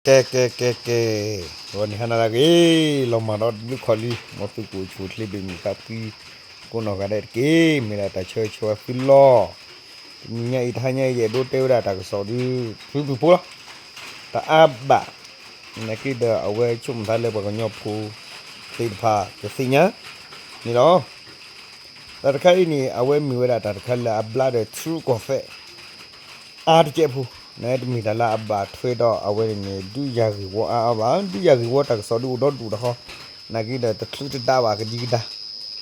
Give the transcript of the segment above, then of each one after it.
ကဲ ကဲ ကဲ ကဲ, ဂီၤနံၤဟါနၤလၢအဂ့ၤ, လီၤမၢ်ဒီးဒုးခီၣ်လံ, မ်သုကအိၣ်ဆူၣ်အိၣ်ချ့ဘၣ်မုာ်သးဖှံ ကိးနီၢ်ဂၤဒဲးတက့ၢ်. မ့ၢ်ဒၣ်တၢ်ဆၢဂ့ၤဆၢဝါသုလီၤ. တနံၤညါအံၤ တဟါညါအံၤ ယအဲၣ်ဒိးတဲဝဲဒၣ်တၢ်ကစီၣ်ဒုး ဖုဖုဖိလီၤ. တအါဘၣ် နာ်က့ဒီး အဝဲဆိကမိၣ်သးလၢပှၤကညီဖိသ့ၣ်တဖၣ် ကသ့ၣ်ညါန့ၣ်လီၤ. တၢ်တခါအံၤန့ၣ် အဝဲမ့ၢ်ဝဲဒၣ်တၢ်တခါလၢအဘျါဒီးထရူကီၢ်သဲး အါတကဲးဖိ, နတမ့ၢ်တၢ်လၢအဘၣ်ထွဲဒီး အဝဲန့ၣ်န့ၣ် ဒုးယၤဂ့ၢ်ဝီအါအါဘၣ်, ဒုးယၤဂ့ၢ်ဝီတၢ်ကစီၣ်ဒုးအိၣ်ဒီဒူၣ်တခီ, နာ်က့ဒီးတချုးတဒါဘၣ်ကဒံကဒါ.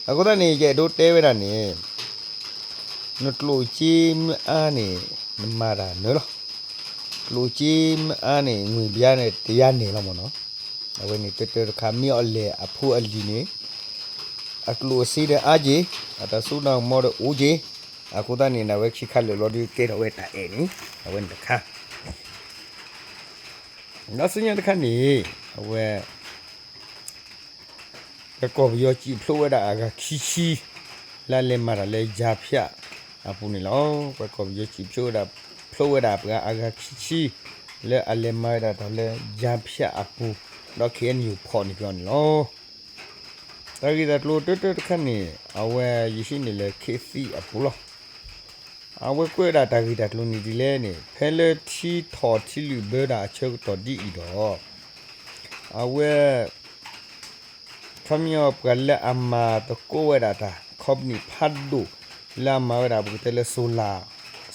အဃိသတးန့ၣ် ယအဲၣ်ဒိးတဲဝဲဒၣ်န့ၣ် နကျိၣ်စ့မ့ၢ်အါန့ၣ် နမၤတၢ်နၢၤလီၤ. ကျိၣ်စ့မ့ၢ်အါန့ၣ် ငွေပြားန့ၣ် တယါန့ၢ်လီၤမ့ၢ်နီၤ. အဝဲန့ၣ်တၢတၢတခါ မ့ၢ်အီၤလဲၣ်အဖိအလံၤန့ၣ် အကျိၣ်အစ့ဒီးအါက့ၤ, အတၢ်စိတၢ်ကမီၤဒီးအိၣ်က့ၤ, အဃိသတးန့ၣ် အဝဲခံခါလၢာ်လီၤဒုးကဲထီၣ်ဝဲတၢ်အဲၣ်န့ၣ် အဝဲန့ၣ်တခါ ဒီးဆူညါတခါန့ၣ် အဝဲ ပကီၢ်ပယီၤစံၣ်ဖျိးဝဲဒၣ်အဂၤခံဆံ လၢအလဲၤမၤတၢ်လၢ ကြားဖြတ် အပူၤန့ၣ်လီၤ. ပကီၢ်ပယီၤစံၣ်ဖျိးဝဲဒၣ် ဖျိးဝဲဒၣ်ပှၤအဂၤခံဆံ လၢအလဲၤမၤဝဲဒၣ်တၢ်လၢ ကြားဖြတ် အပူၤ, ဒီး ခ့ၣ်အဲၣ်ယူၣ် ဖီၣ်န့ၢ်က့ၤအီၤန့ၣ်လီၤ. တၢ်ဂ့ၢ်တၢ်ကျိၤတၢတၢတခါန့ၣ် အဝဲယဟံးန့ၢ်လၢ ခေတ်သစ် အပူၤလီၤ. အဝဲကွဲးဝဲဒၣ်တၢ်ဂ့ၢ်တၢ်ကျိၤန့ၣ်ဒ်လဲၣ်န့ၣ် ဖဲလၢထံထီၣ်ထံလုၢ်ဘၢတၢ်အဆၢကတီၢ်ဒ်အံၤဒီး အဝဲ ခီပညီပှၤလၢအမၤသကိးဝဲဒၣ်တၢ် company ဖးဒိၣ် လၢအမၤဝဲဒၣ်ပကတဲလၢ solar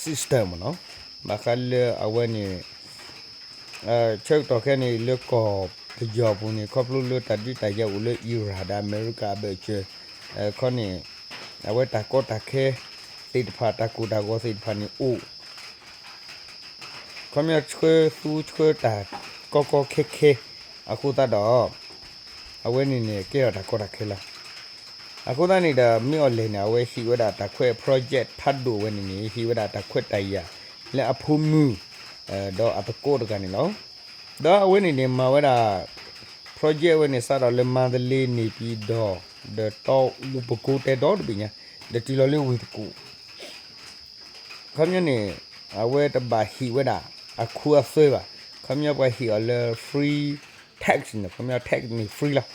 system မ့ၢ်နီၤ, ဘၣ်ဃးလၢအဝဲန့ၣ် ဆၢကတီၢ်ခဲအံၤန့ၣ် လၢကီၢ်ပယီၤပူၤန့ၣ် ခီဖျိလၢတၢ်ဒုးတၢ်ယၤအိၣ်လၢ Iran ဒီးအမဲရကၤအဘၢၣ်စၢၤခီန့ၣ် အဝဲတၢ်ကီတၢ်ခဲသ့ၣ်တဖၣ် တၢ်ကိၢ်တၢ်ဂီၤသ့ၣ်တဖၣ်န့ၣ်အိၣ် ခီပညီဆှၢသူဆှၢတၢ်ကီကီခဲခဲအဃိသတးဒီး အဝဲန့ၣ်န့ၣ် ကဲထီၣ်တၢ်ကီတၢ်ခဲလီၤ. အဃိသတးန့ၣ်ဒီး မ့ၢ်အီၤလဲၣ်န့ၣ် အဝဲဟ့ၣ်ဝဲဒၣ်တၢ်ခွဲး project ဖးဒိၣ်ဝဲန့ၣ်န့ၣ် ဟ့ၣ်ဝဲဒၣ်တၢ်ခွဲးတၢ်ယာ် လၢအဖိမုၣ် ဒီးအသကိးတဂၤန့ၣ်လီၤ. ဒီးအဝဲန့ၣ်န့ၣ် မၤဝဲဒၣ် project ဝဲန့ၣ် စးထီၣ်လၢမန္တလေး နေပြည်တော် ဒီးတီအူ ပဲခူး တဲဒီတဘ့ၣ်ညါ ဒီးတုၤလီၤလၢဝ့ၢ်တကူၣ် ခီပညီန့ၣ် အဝဲတဘၣ်ဟ့ၣ်ဝဲဒၣ် အခူအသွဲဘၣ်. ခီပညီပှၤဟ့ၣ်အီၤလၢ free tax န့ၣ် ခီပညီ tax န့ၣ် free လီၤ.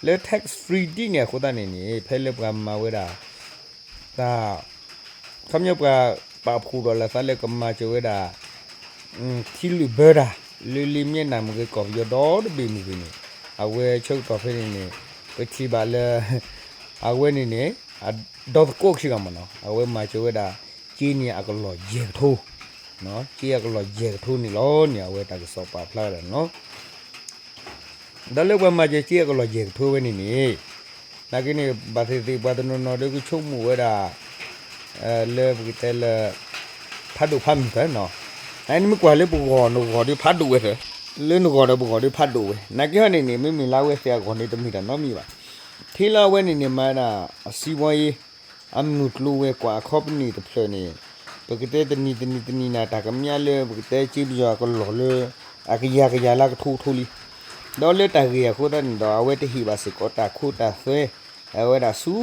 လၢ tax free ဒ်န့ၣ်အဃိသတးန့ၣ်န့ၣ် ဖဲလၢပှၤမၤဝဲဒၣ် တၢ် ခီပညီပှၤပာ်ဖှိၣ်ဒီးလၢသးလၢကမၤစၢၤဝဲဒၣ် ထံလုၢ်ဘၢတၢ် လၢလံာ်မ့ၢ်နၢ်မ့ၢ်ဂ့ၤ ကီၢ်ပယီၤဒီတဘ့ၣ်မ့ၢ်ဂ့ၤန့ၣ် အဝဲဆၢကတီၢ်ဖဲန့ၣ်န့ၣ် ပထံၣ်ဘၣ်လၢ အဝဲန့ၣ်န့ၣ် ဒီသကိးခံဂၤမ့ၢ်နီၤ အဝဲမၤစၢၤဝဲဒၣ် က့န့ၣ်အကလီၢ်ယဲၢ်ကထိ က့အကလီၢ်ယဲၢ်ကထိန့ၣ်လီၤန့ၣ် အဝဲတၢ်ကစီၣ်ပာ်ဖျါဝဲဒၣ်န့ၣ်လီၤ. ဒီးလၢပှၤမၤစၢၤက့အကလီၢ်ယဲၢ်ကထိဝဲန့ၣ်န့ၣ် နာ်က့န့ၣ် ဘၣ်သ့ၣ်သ့ၣ်ပှၤတနီၤနီၤဒီးကဆိကမိၣ်ဝဲဒၣ် လၢပကတဲလၢ ဖးဒိၣ်ဖးမုၢ်သၢနီၤ, နမ့ၢ်ကွၢ်လၢပဂီၢ်နဂီၢ်ဒီးဖးဒိၣ်ဝဲသၢ, လၢနဂီၢ်ဒီးပဂီၢ်ဒီးဖးဒိၣ်ဝဲ, နာ်က့ဟီန့ၣ်န့ၣ် မ့မ့ၢ်လၢအဝဲသ့ၣ်အဂီၢ်န့ၣ် တမ့ၢ်တၢ်နီတမံၤဘၣ်. ထံလၢအဝဲန့ၣ်န့ၣ် မၤဝဲဒၣ် အစံးဝါယ့ အမုၢ်ကျိၤဝဲၤကွာ်အ company တဖျၢၣ်န့ၣ် ပကတဲတနံၤတနံၤတနံၤနၤ တၢ်ကမၣ်လၢပကတဲက့ပယီၤအကလီၢ်လၢ အကယၤကယၤလၢကထိကထိလံ. ဒီးလၢတၢ်ဂ့ၢ်အဃိသတးန့ၣ်ဒီး အဝဲတဟ့ၣ်ဘၣ်စ့ၢ်ကီးတၢ်ခိတၢ်သွဲ အဝဲဒၣ်ဆူ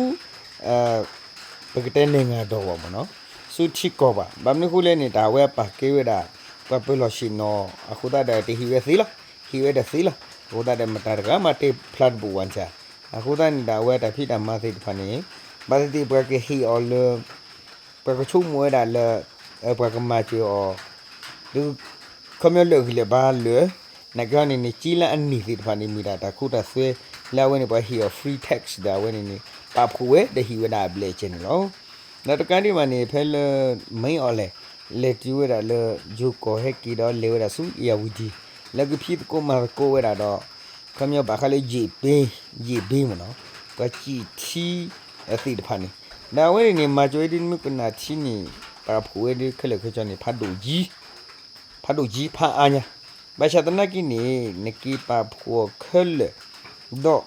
ပကတဲ နိုင်ငံတော် ဘၣ်မ့ၢ်နီၤ, ဆူထံကီၢ်ဘၣ်. ဘၣ်မနုၤအဃိလဲၣ်န့ၣ် တၢ်အဝဲပာ်ကဲဝဲဒၣ် ပှၤပၢၤလီၢ်ဆ့ၣ်နီၤ အဃိသတးဒီးတဟ့ၣ်ဝဲသ့လီၤ, ဟ့ၣ်ဝဲဒီးသ့လီၤ. အဃိသတးဒီးမတၤတဂၤမးတဲဖျါတဘူးဝဲန့ၣ်, အဃိသတးန့ၣ်ဒီး အဝဲတၢ်ဖံးတၢ်မၤသ့ၣ်တဖၣ်န့ၣ် ဘၣ်သ့ၣ်သ့ၣ်ပှၤကဟ့ၣ်အီၤလၢ ပှၤကဆိကမိၣ်ဝဲဒၣ်လၢ ပှၤကမၤစၢၤအီၤ ဒ် ခီပညီလၢာ်ဂံၢ်လၢာ်ဘါလၢာ်, နာ်က့ဟီန့ၣ်န့ၣ် က့လၢအန့ၢ်သ့ၣ်တဖၣ်န့ၣ် မ့ၢ်ဒၣ်တၢ်ခိတၢ်သွဲ လၢအဝဲန့ၣ်ပှၤဟ့ၣ်အီၤ free tax ဒီးအဝဲန့ၣ်န့ၣ် ပာ်ဖှိၣ်ဝဲဒီးဟ့ၣ်ဝဲဒၣ်အဘျဲၣ်အစဲးန့ၣ်လီၤ. ဒီးတကးဒံးဘၣ်န့ၣ် ဖဲလၢ မ့ၢ်အီၤလဲၣ် လဲၤတုၤဝဲဒၣ်လၢ ယိၤကီၢ်ဟဲက့ၤဒီးလဲၤဝဲဒၣ်ဆူ အ့ၣ်ယၣ်ဝတံၤ လၢကဖံးသကိးမၤသကိးဝဲဒၣ်ဒီး ခီပညီဘၣ်ဃးလၢ ယ့ၣ်ဘ့ ယ့ၣ်ဘ့ မ့ၢ်နီၤ, ပှၤစံၣ်ထံသ့ၣ်တဖၣ်န့ၣ်, ဒီးအဝဲန့ၣ်န့ၣ် မၤစၢၤဝဲဒ်မ့ၢ်ကနၣ်ထံန့ၣ် ပာ်ဖှိၣ်ဝဲဒ်ခဲလၢာ်ခဲဆ့န့ၣ် ဖးဒိၣ်ယံၤ ဖးဒိၣ်ယံၤဖးအါညါ, ဘၣ်ဆၣ်သနာ်က့န့ၣ် နက့ၤပာ်ဖှိၣ်အီၤခဲလၢာ် ဒီး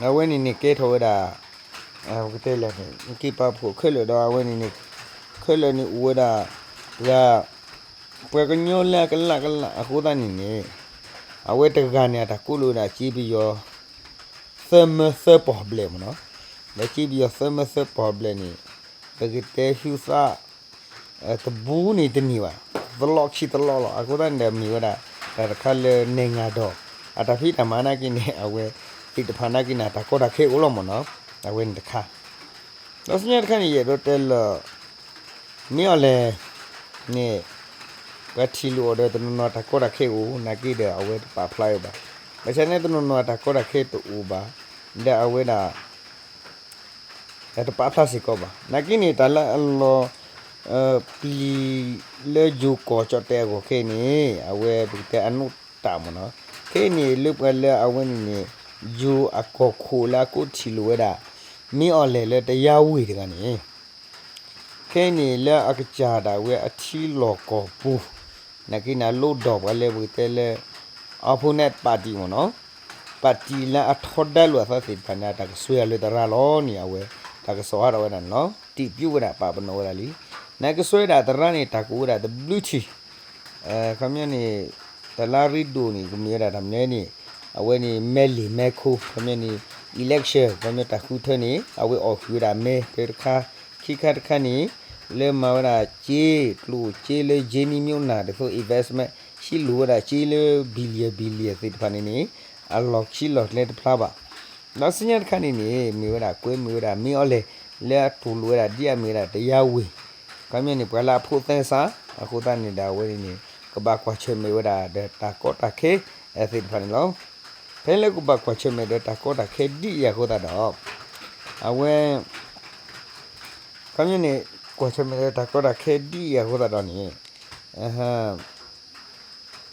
အဝဲန့ၣ်န့ၣ်ကဲထီၣ်ဝဲဒၣ် ပကတဲလဲၣ်န့ၣ် နက့ၤပာ်ဖှိၣ်ခဲလၢာ်ဒီးအဝဲန့ၣ်န့ၣ် ခဲလၢာ်န့ၣ်အိၣ်ဝဲဒၣ် ပှၤ ပှၤကညီလၢအကလးကလးအဃိသတးန့ၣ်န့ၣ် အဝဲတဂၤန့ၣ် အတၢ်ကိးလိာ်ဝဲဒၣ်က့ပယီၤ သၢမၢသၢပီၢ်ဘျဲၣ်မ့ၢ်နီၤ, ဒီးက့ပယီၤသၢမၢသၢပီၢ်ဘျဲၣ်န့ၣ် ပကတဲဟူသၣ် တဘူးန့ၣ်တန့ၢ်ဘၣ်, သလီးခံသလီးလီၤ. အဃိသတးန့ၣ်ဒီးမ့ၢ်ဝဲဒၣ် တၢ်တခါလၢနဲၣ်ငၤဒီး အတၢ်ဖံးတၢ်မၤနာ်က့န့ၣ် အဝဲသ့ၣ်တဖၣ်နာ်က့န့ၣ် တၢ်ကီတၢ်ခဲအိၣ်လီၤမ့ၢ်နီၤ, အဝဲန့ၣ်တခါ ဒီးဆူညါတခါန့ၣ် ယအဲၣ်ဒိးတဲလၢ မ့ၢ်အီၤလဲၣ်န့ၣ် ပှၤထံၣ်လိာ်အီၤဒီးတနီၤနီၤတၢ်ကီတၢ်ခဲအိၣ် နာ်က့ဒီးအဝဲတပာ်ဖျါဝဲဘၣ်. ဘၣ်ဆၣ်န့ၣ်တနီၤနီၤတၢ်ကီတၢ်ခဲတအိၣ်ဘၣ် ဒီးအဝဲဒၣ် တပာ်ဖျါစ့ၢ်ကီးဘၣ်. နာ်က့န့ၣ် တၢ်လၢအလီၤ ပျံၤလၢယိၤကီၢ်ကၠီၣ်တဲၣ်အဂီၢ်ခဲအံၤန့ၣ် အဝဲပကတဲအနိတၢ်မ့ၢ်နီၤ. ခဲအံၤန့ၣ် လၢပှၤလၢအဝဲန့ၣ်န့ၣ် ယိၤအကီၢ်ခိၣ်လၢအကိးထံၣ်လိာ်ဝဲဒၣ် မ့ၢ်အီၤလဲၣ်လၢတယါဝ့ၢ်တဂၤန့ၣ် ခဲအံၤန့ၣ် လၢအကစၢ်ဒၣ်ဝဲအထံလီၢ်ကီၢ်ပူၤ နာ်က့န့ၣ် အလိၣ်ဒီးပှၤလၢပကတဲလၢ opponent party မ့ၢ်နီၤ, party လၢအထီဒါလိာ်အသးသ့ၣ်တဖၣ်န့ၣ် တၢ်ကစွဲအီၤလၢသရၣ်လီၤန့ၣ် အဝဲ တၢ်ကစီၣ်ဟးထီၣ်ဝဲဒၣ်န့ၣ်လီၤ. တံာ်ပျူးဝဲဒၣ် ပာ်ပနီၣ်ဝဲဒၣ်လံ. နကစွဲဒၣ်သရၣ်န့ၣ် တၢ်ကအိၣ်ဝဲဒၣ်တဘျုးထံၣ် ခီပညီန့ၣ် တၢ်လၢအရ့ဒိၣ်န့ၣ် ကမ့ၢ်ဝဲဒၣ်တၢ်မနုၤန့ၣ် အဝဲန့ၣ် မဲလ့ၢ်မဲခိ ခီပညီန့ၣ် election ခီပညီတၢ်ဃုထၢန့ၣ် အဝဲအီၣ်ဃုာ်ဝဲဒၣ်မဲ တၢတခါ ခံခါတခါန့ၣ် လၢမၤဝဲဒၣ်စ့ ကျိၣ်စ့လၢ ယ့နံမၠိနၢ် ဒ်သိး investment ဟံးလိာ်ဝဲဒၣ်စ့လၢ billion billion သ့ၣ်တဖၣ်န့ၣ်န့ၣ် အလီၢ်ခံလီၢ်ကျဲတဖျါဘၣ်. ဒီးဆူညါတခါန့ၣ်န့ၣ် မ့ၢ်ဝဲဒၣ်ကွဲမ့ၢ်ဝဲဒၣ် မ့ၢ်အီၤလဲၣ် လၢအတူၢ်လိာ်ဝဲဒၣ်ဒ်အမ့ၢ်ဝဲဒၣ်တယါဝ့ၢ် ခီပညီန့ၣ် ပှၤလၢအဖိးသဲစး အဃိသတးန့ၣ်ဒီးအဝဲန့ၣ်န့ၣ် ကဘၣ်ကွၢ်ဆၢၣ်မဲာ်ဝဲဒၣ်ဒီးတၢ်ကီတၢ်ခဲသ့ၣ်တဖၣ်န့ၣ်လီၤ. ဖဲလၢကဘၣ်ကွၢ်ဆၢၣ်မဲာ်ဒီးတၢ်ကီတၢ်ခဲဒ်အံၤအဃိသတးဒီး အဝဲ ခီပညီန့ၣ် ကွၢ်ဆၢၣ်မဲာ်ဒီးတၢ်ကီတၢ်ခဲဒ်အံၤအဃိသတးဒီးန့ၣ်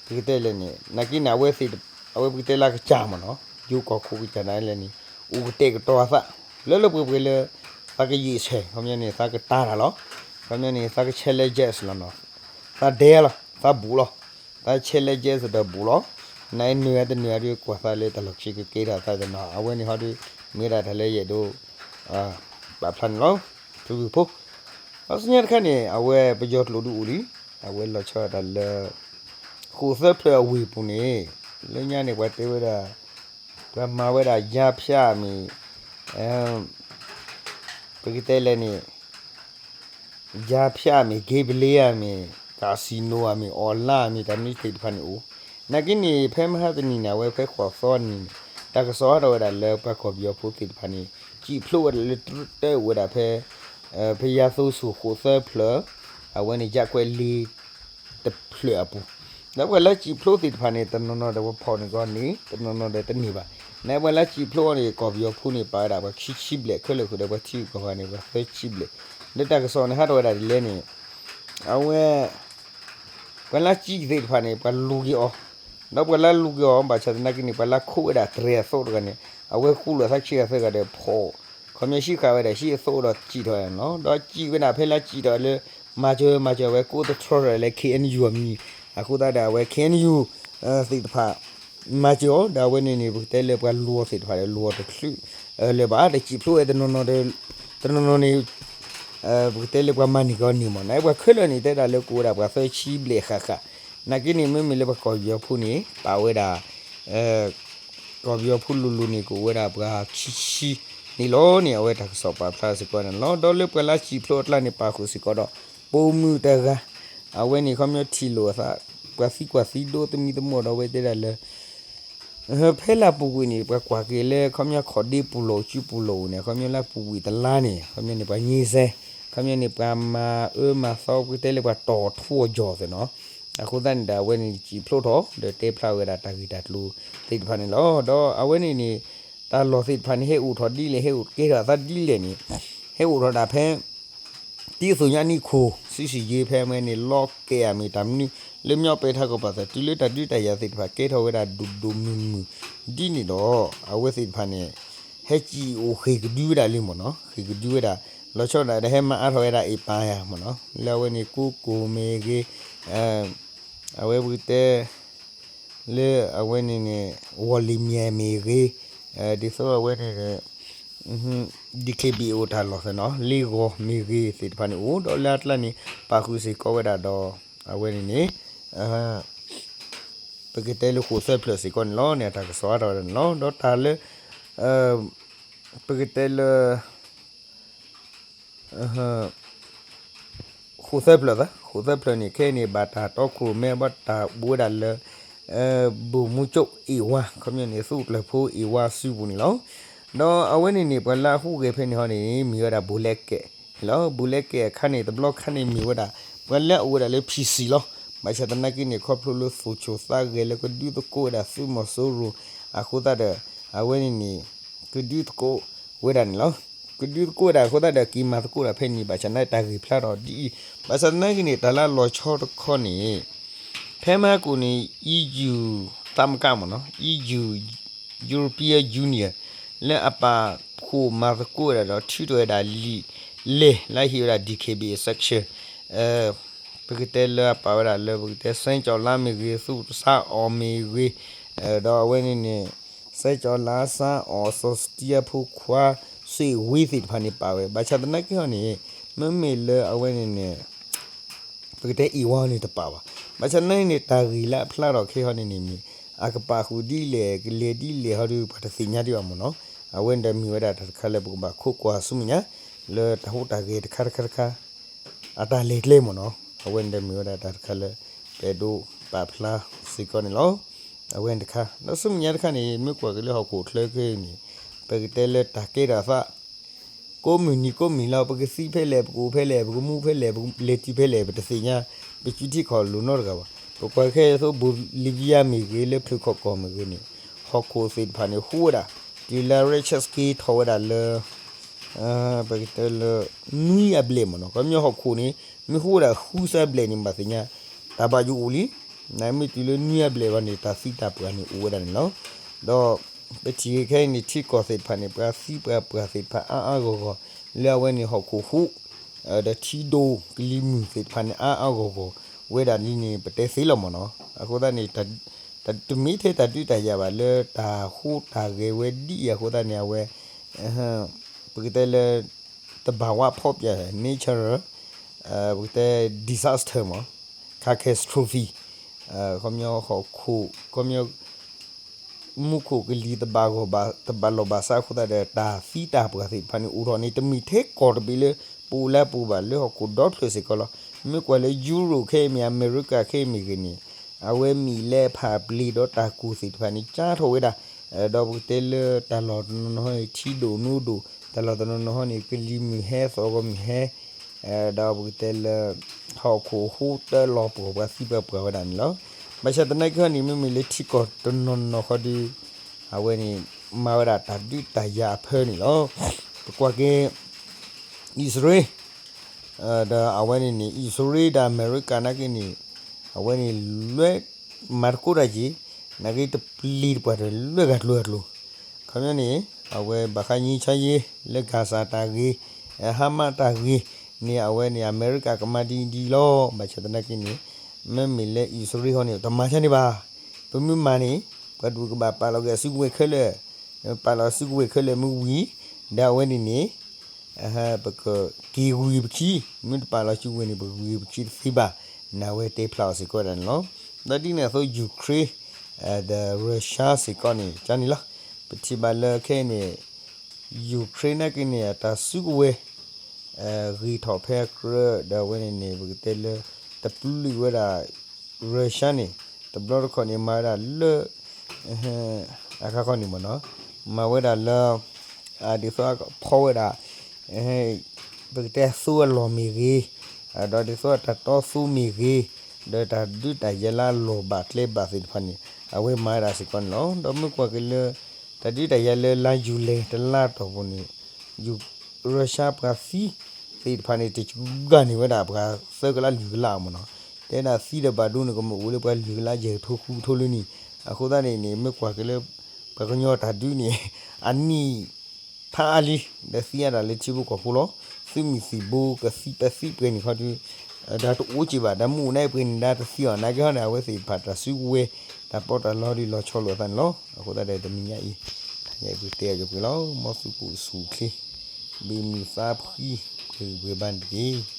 ပကတဲလဲၣ်န့ၣ် နာ်က့န့ၣ် အဝဲသ့ၣ် အဝဲပကတဲလၢအကစၢ်မ့ၢ်နီၤ ယိၤကီၢ်ခိၣ်ကစၢ်ဒၣ်လဲၣ်န့ၣ် အိၣ်ကတဲာ်ကတီၤအသး လၢလၢပှဲၤပှဲၤလၢ သးကယံာ်ဆဲး ခီပညီန့ၣ် သးကတာ်တၢ်လီၤ. ခီပညီန့ၣ် သးက challenge လီၤနီၤ သးဒဲလီၤ သးဘူးလီၤ သး challenge ဒီးဘူးလီၤ. နနုၤအတနုၤအဒုးကွၢ်သးလၢတၢ်လီၢ်ခံကကဲထီၣ်သးတနီၤ အဝဲန့ၣ်ဟီဒုး မ့ၢ်ဒၣ်တၢ်လၢယအဲၣ်ဒိး ပာ်ဖျါန့ၣ်လီၤ. ဖုဂုၢ်ဖိ ဒီးဆူညါတခါန့ၣ် အဝဲပယီၤကျိာ်ဒုးအိၣ်လံ အဝဲလီၤဆီဒၣ်တၢ်လၢ ဃိၣ်သၢဖျၢၣ်အဝ့ၢ်ပူၤန့ၣ် လၢညါန့ၣ် ပှၤတဲဝဲဒၣ် ပှၤမၤဝဲဒၣ်ယါဖၠၣ်မ့ၢ် ပကတဲလဲၣ်န့ၣ် ယါဖၠၣ်မ့ၢ် gambling မ့ၢ် casino မ့ၢ် online မ့ၢ် တၢ်မနုၤသ့ၣ်တဖၣ်န့ၣ်အိၣ် နာ်က့န့ၣ် ဖဲမဟါတနံၤန့ၣ် အဝဲဖဲဃိးသီနံၤန့ၣ် တၢ်ကစီၣ်ဟးထီၣ်ဝဲဒၣ်လၢပှၤကီၢ်ပယီၤဖိသ့ၣ်တဖၣ်န့ၣ် စံၣ်ဖျိးဝဲဒၣ်လၢတၢ်အိၣ်ဝဲဒၣ်ဖဲ ဖဲယါသိဆူၣ်ဃိးသၢဖျၢၣ် အဝဲန့ၣ် ယါကွဲးလ့တဖျၢၣ်အပူၤ ဒီးပှၤလၢစံၣ်ဖျိးသ့ၣ်တဖၣ်န့ၣ် တနီၤနီၤဒီးပှၤဖီၣ်န့ၢ်ကီးန့ၣ် တနီၤနီၤဒီးတန့ၢ်ဘၣ်. နပှၤလၢစံၣ်ဖျိးအီၤန့ၣ် ကီၢ်ပယီၤဖိန့ၣ် ပာ်ဝဲဒၣ်ပှၤခံဆံဘျဲၣ် ခဲလၢာ်ဃုာ်ဒီးပှၤထံဂုၤကီၢ်ဂၤန့ၣ် ပှၤသၢဆံဘျဲၣ်. ဒီးတၢ်ကစီၣ်န့ၣ် ဟးထီၣ်ဝဲဒၣ်ဒ်လဲၣ်န့ၣ် အဝဲ ပှၤလၢစံၣ်သ့ၣ်တဖၣ်န့ၣ် ပှၤလူၤက့ၤအီၤ, ဒီးပှၤလၢလူၤက့ၤအီၤ ဘၣ်ဆၣ်သနာ်က့န့ၣ် ပှၤလၢခိးဝဲဒၣ်တြဲၤအသိးတဂၤန့ၣ် အဝဲဃူလိာ်သးခံဂၤသၢဂၤဒီးဖီၣ်, ခီပညီဟံးဃာ်ဝဲဒၣ်ဟံးအသိးဒီးစံၣ်ထီၣ်ဝဲဒၣ်န့ၣ်လီၤ. ဒီးစံၣ်ဝဲဒၣ်ဖဲလၢစံၣ်ထီၣ်လၢ မၤစၢၤမၤစၢၤဝဲကိးသတြီၤလၢ ခ့ၣ်အဲၣ်ယူၣ် အမံၤ, အဃိသတးဒီးအဝဲ ခ့ၣ်အဲၣ်ယူၣ် သ့ၣ်တဖၣ် မၤစၢၤအီၤ ဒီးအဝဲန့ၣ်န့ၣ် ပကတဲလၢပှၤလူၤအီၤသ့ၣ်တဖၣ်ဒီး လူၤအီၤတချုးလၢၤဘၣ် ဒီးစံၣ်ဖျိးဝဲတနီၤနီၤဒီး တနီၤနီၤန့ၣ် ပကတဲလၢပှၤမၤန့ၢ်ကီးန့ၢ်မး နပှၤခဲလၢာ်န့ၣ် တဲဒၣ်လၢကအိၣ်ဝဲဒၣ်ပှၤသၢဆံဘျဲၣ်ဃၣ်ဃၣ်, နာ်က့န့ၣ် မ့မ့ၢ်လၢပှၤကီၢ်ပယီၤဖိန့ၣ် ပာ်ဝဲဒၣ် ကီၢ်ပယီၤဖိလိၤလိၤန့ၣ် ကအိၣ်ဝဲဒၣ်ပှၤခံဆံန့ၣ်လီၤန့ၣ် အဝဲတၢ်ကစီၣ်ပာ်ဖျါစ့ၢ်ကီးန့ၣ်လီၤ. ဒီးလၢပှၤလၢစံၣ်ဖျိးအကျါန့ၣ် ပာ်ဃုာ်စ့ၢ်ကီးဒီး ပိာ်မုၣ်တဂၤ အဝဲန့ၣ်ခီပညီထံၣ်လိာ်အသး ပှၤသံကွၢ်သံဒိးသမံသမိးဒီးအဝဲတဲဒၣ်လၢ ဖဲလၢအပူၤကွံာ်န့ၣ် ပှၤကွၢ်က့ၤလၢခီပညီခီၣ်ဒ့ပူၤလီၤ စုပူၤလီၤန့ၣ် ခီပညီလၢအပူၤကွံာ်တလါန့ၣ် ခီပညီန့ၣ် ပှၤညံစဲ ခီပညီန့ၣ် ပှၤမၤအၢမၤသီ ပကတဲလၢပှၤတီၢ်ထူအီၣ်ကၠီၣ်သ့ၣ်နီၤ, အဃိသတးန့ၣ်ဒီး အဝဲန့ၣ်စံၣ်ဖျိးထီၣ် ဒီးတဲဖျါဝဲဒၣ်တၢ်ဂ့ၢ်တၢ်ကျိၤသ့ၣ်တဖၣ်န့ၣ်လီၤ. ဒီးအဝဲန့ၣ်န့ၣ် တၢ်လီၢ်သ့ၣ်တဖၣ်န့ၣ် ဟဲအိၣ်ထီၣ်ဒ်လဲၣ် ဟဲအိၣ်ကဲထီၣ်အသးဒ်လဲၣ်န့ၣ် ဟဲအိၣ်ထီၣ်ဒၣ်ဖဲ တံၢ်သူညါနံၣ်ခိၣ် စုစံၣ်ယ့ဖဲမ့ၢ်န့ၣ် လီၤကဲအမ့ၢ်တၢ်မနုၤ လၢမညီပဲာ်ထးကီၢ်ပၢ်သ့ၣ် တုၤလၢတၢ်ဒုးတၢ်ယၤသ့ၣ်တဖၣ် ကဲထီၣ်ဝဲဒၣ်ဒိၣ်ဒိၣ်မုၢ်မုၢ် ဒ်န့ၣ်ဒီး အဝဲသ့ၣ်တဖၣ်န့ၣ် ဟဲစံၣ်အိၣ်ဃ့ၢ်ကဒုဝဲဒၣ်လံမ့ၢ်နီၤ ဃ့ၢ်ကဒုဝဲဒၣ် လီၤဆီဒၣ်တၢ်ဟဲမၤအါထီၣ်ဝဲဒၣ်အ့ၣ်ပာ်ယၤမ့ၢ်နီၤ လၢအဝဲန့ၣ် ကိကိၣ်မ့ၢ်ဂ့ၤ အဝဲပကတဲ လၢအဝဲန့ၣ်န့ၣ် ဝီၢ်လံၤမၠဲၣ်မ့ၢ်ဂ့ၤ ဒ်သိးအဝဲန့ၣ်န့ၣ် ဒံၣ်ချ့ဘ့ၣ်အိၣ်တၢ်လီၢ်သ့ၣ်နီၤ လ့ဂီၤမ့ၢ်ဂ့ၤသ့ၣ်တဖၣ်န့ၣ်အိၣ် ဒီးလၢအကျါန့ၣ် ပာ်ဃုာ်စ့ၢ်ကီးဝဲဒၣ်ဒီး အဝဲန့ၣ်န့ၣ် ပကတဲလၢဃိာ်သၢဖျၢၣ်စ့ၢ်ကီးန့ၣ်လီၤန့ၣ် အတၢ်ကစီၣ်အါထီၣ်ဝဲဒၣ်န့ၣ်လီၤ. ဒီးတၢ်လၢ ပကတဲလၢ ဃိာ်သၢဖျၢၣ်သၢ ဃိာ်သၢဖျၢၣ်န့ၣ် ခဲအံၤန့ၣ် ဘၣ်တၢ်တီခိၣ်ရိၣ်မဲ ဘၣ်တၢ်ဘူးဝဲဒၣ်လၢ ဗိုလ်မှူးချုပ် အ့ဝါ ခီပညီန့ၣ် သုးကျၢၤဖိ အ့ဝါ စုပူၤန့ၣ်လီၤ. ဒီးအဝဲန့ၣ်န့ၣ် ပှၤလၢအဟူးဂဲၤဖဲန့ၣ်ဟီန့ၣ် မ့ၢ်ဝဲဒၣ် ဘိးလဲကဲးလီၤ. ဘိးလဲကဲးအခါန့ၣ် တဘျီခါန့ၣ်မ့ၢ်ဝဲဒၣ် ပှၤလၢအအိၣ်ဝဲဒၣ်လၢ ဖံစံၣ် လီၤ. ဘၣ်ဆၣ်သနာ်က့န့ၣ် ခီဖျိလၢသိၣ်ဆိၣ်သးဂဲၤလၢကဒုးသကိးဝဲဒၣ်သုးမီၤစိရိၤအဃိသတးဒီး အဝဲန့ၣ်န့ၣ် ကဒုးသကိးဝဲဒၣ်န့ၣ်လီၤ. ကဒုးသကိးဝဲဒၣ်အဃိသတးဒီး က့ၤမၤသကိးတၢ်ဖဲန့ၣ် ဘၣ်ဆၣ်သနာ်က့တၢ်ဂ့ၢ်ဖျါထီၣ်ဒ်အံၤ, ဘၣ်ဆၣ်သနာ်က့န့ၣ် တၢ်လၢအလီၤဆီတခီန့ၣ် ဖဲမဟါကိၣ်န့ၣ် EU သမဂ္ဂမ့ၢ်နီၤ, EU, European Union လၢအပာ်ဖှိၣ်မၤသကိးဝဲဒၣ်ဒီးထုးထီၣ်ဝဲဒၣ်လံာ်လဲၢ်လၢဟ့ၣ်ဝဲဒၣ် D K B sanction ပကတဲလၢအပာ်ဝဲဒၣ်လၢ ပကတဲ စဲကၠီၤလါမ့ၢ်ဂ့ၤ, သူၣ်စါအီၣ်မ့ၢ်ဂ့ၤ, ဒီးအဝဲန့ၣ်န့ၣ် စဲကၠီၤလါ စါအီၣ် စီၤစတံအဖိခွါ ဆွေဝင်း သ့ၣ်တဖၣ်န့ၣ်ပာ်ဝဲ, ဘၣ်ဆၣ်သနာ်က့ဟီန့ၣ် မ့မ့ၢ်လၢအဝဲန့ၣ်န့ၣ် ပကတဲ အ့ဝါ န့ၣ်တပာ်ဘၣ်. ဘၣ်ဆၣ်သနာ်က့န့ၣ် တၢ်ဂ့ၢ်လၢအဖျါထီၣ်ခဲဟီန့ၣ်န့ၣ်မ့ၢ် အကပာ်ဃုာ်ဒ်လဲၣ် ကလဲၤဒ်လဲၣ်ဟီဒီး ပှၤတသ့ၣ်ညါဒံးဘၣ်မ့ၢ်နီၤ. အဝဲန့ၣ်ဒီးမ့ၢ်ဝဲဒၣ်တၢ်တခါလၢပကဘၣ်ခိးကွၢ်ဆူမဲာ်ညါ လၢတၢ်ဟူးတၢ်ဂဲၤတခါတခါတခါ အတၢ်လဲၤကျဲမ့ၢ်နီၤ. အဝဲန့ၣ်ဒီးမ့ၢ်ဝဲဒၣ်တၢ်တခါလၢ ပအဲၣ်ဒိးပာ်ဖျါစ့ၢ်ကီးန့ၣ်လီၤ. အဝဲန့ၣ်တခါ ဒီးဆူမဲာ်ညါတခါန့ၣ် မ့ၢ်ကွၢ်က့ၤလၢဟီၣ်ခိၣ်ချၢခဲအံၤန့ၣ် ပကတဲလၢတၢ်ကဲထီၣ်အသး ကိးမုၢ်နံၤကိးမုၢ်လီၤ, ပကသံဖဲလဲၣ်, ပကအိၣ်ဖဲလဲၣ်, ပကမူဖဲလဲၣ်, ပကလဲၤတုၤဖဲလဲၣ် ပတသ့ၣ်ညါ, ပစုထံကီၢ်လိၤနီတဂၤဘၣ်. ပကွၢ်ခဲအံၤအသိး Bolivia မ့ၢ်ဂ့ၤ, လၢဖုၣ်ခီၣ်ကီၢ်မ့ၢ်ဂ့ၤန့ၣ် ဟီၣ်ခိၣ်သ့ၣ်တဖၣ်န့ၣ် ဟူးဝဲဒၣ် တုၤလၢ Russia က့ၤထီၣ်ဝဲဒၣ်လၢ ပကတဲလၢ နွံအဘျဲၣ်မ့ၢ်နီၤ. ခီပညီဟီၣ်ခိၣ်န့ၣ် မ့ၢ်ဟူးဝဲဒၣ်ဃုဆံဘျဲၣ်န့ၣ် ဘၣ်သ့ၣ်ညါ တၢ်ဘၣ်ယိၣ်အိၣ်လံ. နမ့ၢ်တုၤလၢနွံအဘျဲၣ်ဘၣ်န့ၣ် တၢ်သံတၢ်ပှၢ်န့ၣ်အိၣ်ဝဲဒၣ်န့ၣ်လီၤ. ဒီး ပထံၣ်ခဲအံၤန့ၣ် ထံကီၢ်သ့ၣ်တဖၣ်န့ၣ် ပှၤသံပှၤပှၢ်သ့ၣ်တဖၣ်အါအါဂီၢ်ဂီၢ် လၢအဝဲန့ၣ်ဟီၣ်ခိၣ်ဟူး ဒီးထံဒိၣ်ကလံၤမုၢ်သ့ၣ်တဖၣ်န့ၣ် အါအါဂီၢ်ဂီၢ် ဝဲဒၣ်လံန့ၣ် ပတဲသ့လီၤမ့ၢ်နီၤ. အဃိသတးန့ၣ် တမ့ၢ်ထဲတၢ်ဒုးတၢ်ယၤဘၣ် လၢတၢ်ဟူးတၢ်ဂဲၤဝဲဒ်အံၤအဃိသတးန့ၣ် အဝဲ ပကတဲလၢ သဘာဝဖောက်ပြန် natural ပကတဲ disaster မ့ၢ် catastrophe ခီပညီဟီၣ်ခိၣ် ခီပညီ မူခိၣ်ကလံၤတဘၣ်ဂီၢ်ဘၣ် တဘၣ်လီၢ်ဘၣ်စးအဃိသတးဒီး တၢ်သံတၢ်ပှၢ်သ့ၣ်တဖၣ်န့ၣ် အိၣ်ထီၣ်န့ၣ် တမ့ၢ်ထဲကီၢ်တဘ့ၣ်လၢ ပအိၣ်လၢအပူၤဘၣ် လၢဟီၣ်ခိၣ်ဒီဖျၢၣ်စ့ၢ်ကီးလီၤ. မ့ၢ်ကွၢ်လၢ Europe ခဲအံၤမ့ၢ် အမဲရကၤခဲအံၤမ့ၢ်ဂ့ၤန့ၣ် အဝဲမ့ၢ်လၢဖးပျ့ၤဒီးတၢ်ကူၣ်သ့ၣ်တဖၣ်န့ၣ် ကၠါထီၣ်ဝဲဒၣ် ဒီးပကတဲလၢတၢ်လီၢ်တနီၤနီၤဟီန့ၣ် ထံဒိၣ်နိဒိၣ် တၢ်လီၢ်တနီၤနီၤဟီန့ၣ် ကလံၤမုၢ်ဟဲသီၣ်ဂီၤမုၢ်ဟဲ ဒီးပကတဲလၢ ဟီၣ်ခိၣ်ဟူးတၢလီၤပှီၢ်ပှၤသံပှၤပှၢ်ဝဲဒၣ်န့ၣ်လီၤ. ဘၣ်ဆၣ်သနာ်က့ဟီန့ၣ် မ့မ့ၢ်လၢထံကီၢ်တနီၤနီၤဃီဒီး အဝဲန့ၣ် မၤဝဲဒၣ်တၢ်ဒုးတၢ်ယၤအဖၢန့ၣ်လီၤ. ပကွၢ်က့ၤ အံၣ်စရ့လး ဒီးအဝဲန့ၣ်န့ၣ် အံၣ်စရ့လးဒီးအမဲရကၤနာ်က့န့ၣ် အဝဲန့ၣ် လွဲ မၤသကိးတၢ်က့ၤ နာ်က့တပျ့ၤတပှၢ်တလွဲၢ်ဂၤကျိၤဂၤကျိၤ ခီပညီန့ၣ် အဝဲဘၣ်ဃး ငြိမ်းချမ်းရေး လၢ Gaza တၢ်ဂ့ၤ Hamas တၢ်ဂ့ၤန့ၣ် အဝဲန့ၣ် အမဲရကၤကမၤဒ်ဒ်လီၤ. ဘၣ်ဆၣ်သနာ်က့န့ၣ် မ့မ့ၢ်လၢအံၣ်စရ့လးဟီန့ၣ် တမၤဆါန့ၢ်ဘၣ်. ပမ့ၢ်မၤန့ၣ် ပှၤတကဘၣ်ပာ်လီၤက့ၤအစုကဝဲၤခဲလၢာ် ပာ်လီၤစုကဝဲၤခဲလၢာ်မ့ၢ်ဝံၤ ဒီးအဝဲန့ၣ်န့ၣ် ပကက့ၤဂုၤပခံ, မ့ၢ်တပာ်လီၤစုကဝဲၤန့ၣ် ပဂုၤပခံတသ့ဘၣ် န့ၣ်အဝဲတဲဖျါအီၤစ့ၢ်ကီးဝဲဒၣ်န့ၣ်လီၤ. ဒီးဒ်န့ၣ်အသိး Ukraine ဒီး Russia စ့ၢ်ကီးန့ၣ် ကန့ၣ်လီၤ. ပထံၣ်ဘၣ်လၢခဲအံၤန့ၣ် Ukraine နာ်က့န့ၣ် အတၢ်စုကဝဲၤ ဂ့ၤထီၣ်ဖဲအကြၢး ဒီးအဝဲန့ၣ်န့ၣ် ပကတဲလၢ တပျုာ်ဝဲဒၣ် Russia န့ၣ် တဘျီတခီၣ်န့ၣ် မၤဝဲဒၣ်လၢ အခါခီန့ၣ်မ့ၢ်နီၤ မၤဝဲဒၣ်လၢ ဒ်သိးဖီဝဲဒၣ် ပကတဲအသိအလီၢ်မ့ၢ်ဂ့ၤ, ဒီးဒ်သိးတၢ်တီသိမ့ၢ်ဂ့ၤ, ဒီးတၢ်ဒုးတၢ်ယၤလၢအလီၢ်ဘၣ်ကျဲဘၣ်သ့ၣ်တဖၣ်န့ၣ် အဝဲမၤဝဲဒၣ်စ့ၢ်ကီးန့ၣ်လီၤ. ဒီးမ့ၢ်ကွၢ်က့ၤလၢ တၢ်ဒုးတၢ်ယၤလၢလါယူၤလံၤတလါတီၢ်ပူၤန့ၣ် Russia ပှၤသံသ့ၣ်တဖၣ်န့ၣ် တဂၤန့ၣ်ဝဲဒၣ်ပှၤသၢကလးလွံၢ်ကလးမ့ၢ်နီၤ, တဲဒၣ်သံဒီးဘၣ်ဒိန့ၣ် ကမ့ၢ်အိၣ်လၢပှၤလွံၢ်ကလးယဲၢ်ကထိဃုကထိလၢနံၣ်, အဃိသတးန့ၣ်န့ၣ် မ့ၢ်ကွၢ်က့ၤလၢ ပှၤကညီတၢ်ဒုးန့ၣ် အနံၣ် ဖးအါလံ, ဒီးသံအါဒၣ်လၢထံဖိကီၢ်ဖိလီၤ. သုးမုၢ်သံၣ်ဘိကသံပသံပှဲၤန့ၣ်ခီဒီး ဒီးတအိၣ်က့ၤဘၣ်, ဒီးမ့ၢ်အိၣ်န့ၣ်ပှဲၤန့ၣ် ဒီးတသံအီၤနာ်က့ဟီန့ၣ် အဝဲသ့ၣ်တဖၣ်တၢ်စုကဝဲၤ တၢ်ပီးတၢ်လီဒီးလီၤဆီလိာ်အသးန့ၣ်လီၤ. အဃိသတးဒီးတနံၤညါအံၤ တၢ်ညါအံၤပကတဲအီၤက့ၤပှဲၤလီၤ. မ်သုကအိၣ်ဆူၣ်အိၣ်ချ့ ဘၣ်မုာ်သးဖှံ ပှဲၤဂံၢ်ပှဲၤဘါန့ၣ်တက့ၢ်.